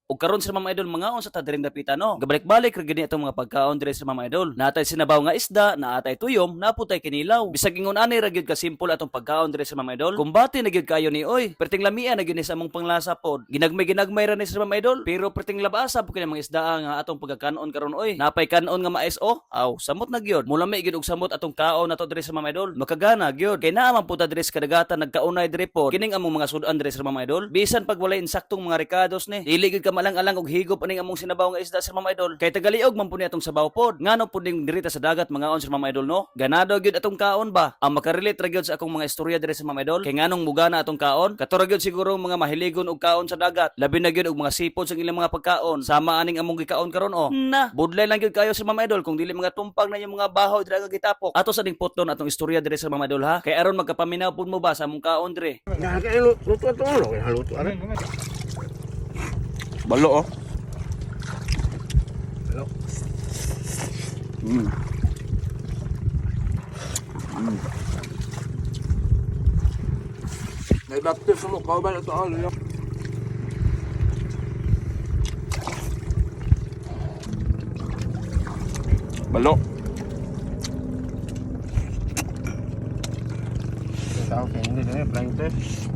Ug karon, sir, Ma'am Idol, mangaon sa ta diring dapita, no. Gabalik-balik ra gyud ni atong mga pagkaon dire, sir, Ma'am Idol. Natay sinabaw nga isda, naatay tuyom, naputay kinilaw. Bisag ingon ani ra gyud ka simple atong pagkaon dire, sir, Ma'am Idol. Kumbate na gyud kayo ni oy. Perting lamia na gyud ni sa among panglasa pod. Ginagmay-ginagmay ra ni, sir, Ma'am Idol. Pero perting labasa po kini mga isda nga atong pagkakanon karon oy. Napay kanon nga mais oh. Aw, samot na gyud. Mulami gyud og samot atong kaon nato dire, sir, Ma'am Idol. Makagana gyud. Kay naa man pud ta dire sa kadagatan nagkaunay dire pod. Kining among mga sudan dire, sir, Ma'am Idol. Bisan pag walay insaktong mga rekados ni. Dili gyud ka malang-alang og higop aning among sinabaw nga isda, sir, Ma'am Idol. Kay tagaliog man pud ni atong sabaw pod. Ngano pud ning diri ta sa dagat mangaon, sir, Ma'am Idol, no? Ganado gyud atong kaon ba? Ang makarelate ra gyud sa akong mga istorya dire, sir, Ma'am Idol. Kay nganong mugana atong kaon? Kato ra gyud siguro mga mahiligon og kaon sa dagat. Labi na gyud og mga seafood sa ilang mga pagkaon. Sama aning among gikaon karon oh. Na, budlay lang gyud kayo, sir, Ma'am Idol, kung dili mga tumpang na yung mga baho dira nga gitapok. Ato sa ding putlon atong istorya dire, sir, Ma'am Idol, ha. Kay aron magkapaminaw pud mo ba sa among kaon dire. Nah, kaya luto ito ano, kaya luto ano. Balo oh. Balo. Naibaptis mo kauban ito ano. Balo. Tao kaya hindi na flying test.